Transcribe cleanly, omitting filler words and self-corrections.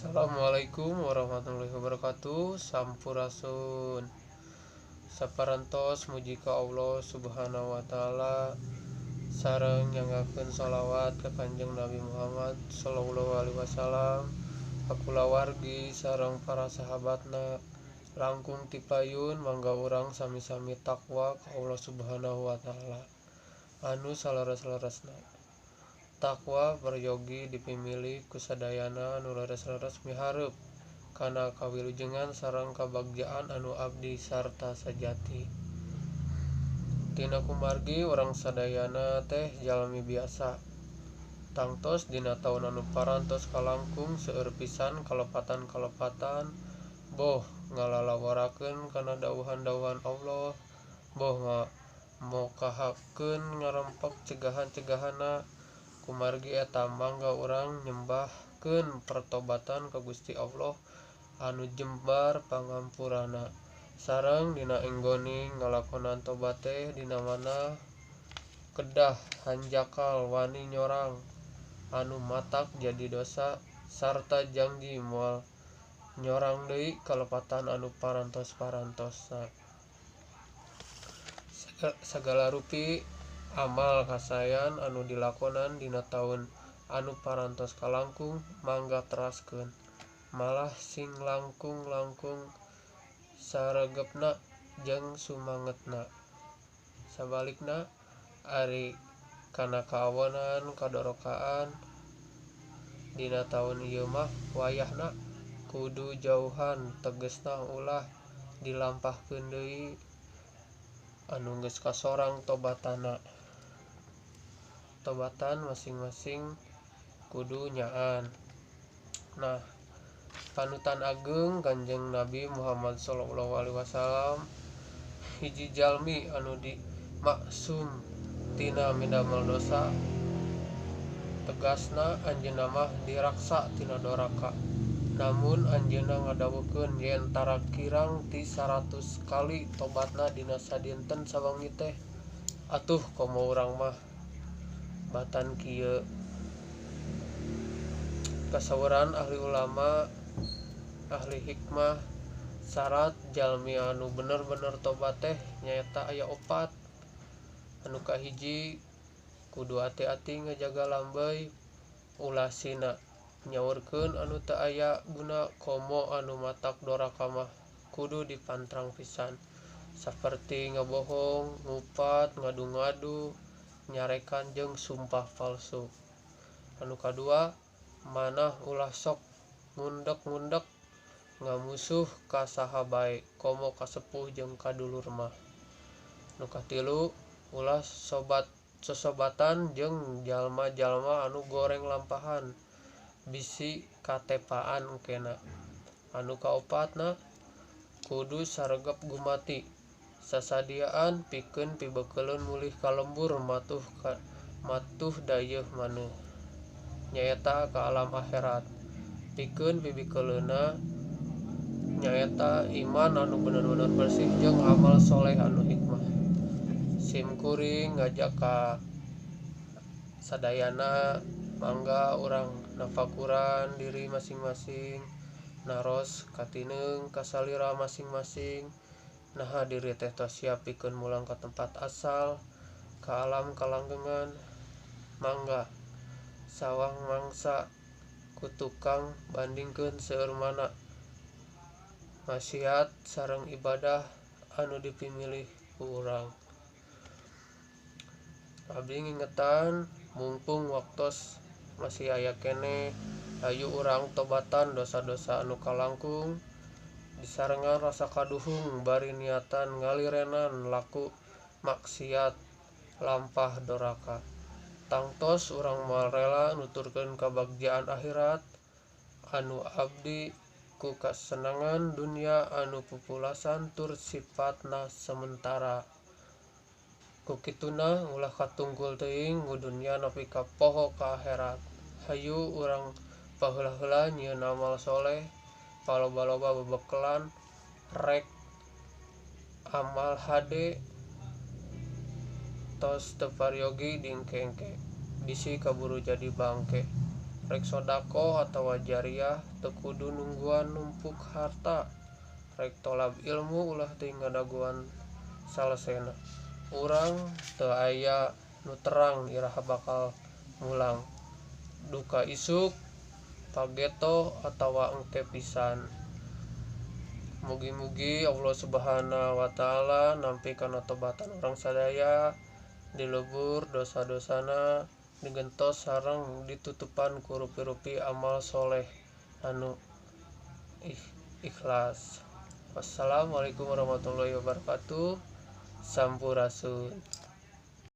Assalamualaikum warahmatullahi wabarakatuh. Sampurasun. Saparantos muji ka Allah Subhanahu wa taala sareng nyanggakeun sholawat ka Kanjeng Nabi Muhammad sallallahu alaihi wasallam ka kulawargi sareng para sahabatna langkung tipayun mangga urang sami-sami takwa ka Allah Subhanahu wa taala anu saleres-leresna. Takwa peryogi dipimilih ku sadayana anu leres-leres miharep kana kawilujengan sareng kabagjaan anu abdi sarta sajati. Tina kumargi urang sadayana teh jalmi biasa. Tangtos dina taun anu parantos kalangkung seueur pisan kalepatan-kalepatan boh ngalalaworakeun kana dawuhan-dawuhan Allah, boh ngamokahakeun ngarempek cegahan-cegahanna. Kumargi eta mangga urang nyembahkeun pertobatan ka Gusti Allah anu jembar pangampurana. Sareng dina enggoning ngalakonan tobat teh dina mana kedah hanjakal wani nyorang anu matak jadi dosa sarta janji moal nyorang deui kalepatan anu parantos-parantosna. Sagala rupi amal kasaean anu dilakonan dina taun anu parantos kalangkung mangga teraskeun, malah sing langkung-langkung saregepna jeung sumangetna. Sabalikna ari kana kaawonan kadorokaan dina taun ieu mah wayahna kudu jauhan, tegesna ulah dilampahkeun deui anu geus kasorang tobatanna. Tobatan masing-masing kudu nyaan. Nah, panutan ageng Kanjeng Nabi Muhammad sallallahu alaihi wasallam hiji jalmi anu dimaksum tina midamel dosa, tegasna anjeunna mah diraksa tina doraka. Namun anjeunna ngadawuhkeun yen tara kirang ti 100 kali tobatna dina sadinten sawengi teh. Atuh komo urang mah batan kieu. Kasawuran ahli ulama, ahli hikmah, syarat jalmi anu bener-bener tobat teh nyaeta aya opat. Anu kahiji kudu ati-ati ngajaga lambey ulah sina nyaurkeun anu teu aya guna komo anu matak doraka mah kudu dipantrang pisan, saperti ngabohong, ngupat, ngadu-ngadu, nyarekan jeung sumpah palsu. Anu kadua, manah ulah sok ngundek-ngundek ngamusuh ka saha bae komo ka sepuh jeung ka dulur mah. Anu katilu, ulah sobat sosobatan jeung jalma-jalma anu goreng lampahan bisi katepaan kena. Anu kaopatna, kudu saregep gumati sasadiaan pikeun pibeukeulun mulih ka lembur matuh dayeuh maneuh, nyaeta ka alam akhirat. Pikeun pibikeuleunna nyaeta iman anu bener-bener bersih jeung amal soleh anu hikmah. Sim kuring ngajak ka sadayana mangga urang nafakuran diri masing-masing, naros katineung kasalira masing-masing. Naha diri teh tos siap pikeun mulang ka tempat asal, ka alam kalanggengan. Mangga sawang mangsa ku tukang bandingkeun seueur mana maksiat sareng ibadah anu dipimilih ku urang. Abdi ngingetan mungpung waktos masih aya keneh, hayu urang tobatan dosa-dosa anu kalangkung disarengan rasa kaduhung bari niatan ngalirenan laku maksiat lampah doraka. Tangtos urang moal rela nuturkeun kabagjaan akhirat anu abdi ku kasenangan dunya anu pupulasan tur sifatna sementara. Ku kituna ulah katungkul teuing ku dunya nepi ka poho ka akhirat. Hayu urang paheula-heula nyieun amal soleh, paloba-loba bebekelan rek amal hade tos teu paryogi dingkengke bisi kaburu jadi bangke. Rek sodakoh atawa jariah teu kudu nungguan numpuk harta. Rek tolab ilmu ulah teuing ngadagoan salesena. Urang teu aya nu terang iraha bakal mulang. Duka isuk, pageto atawa engke pisan. Mugi-mugi Allah Subhanahu wa taala nampi kana tobatan urang sadaya, dilebur dosa-dosana, digentos sareng ditutupan ku rupi-rupi amal soleh anu ikhlas. Wassalamualaikum warahmatullahi wabarakatuh. Sampurasun.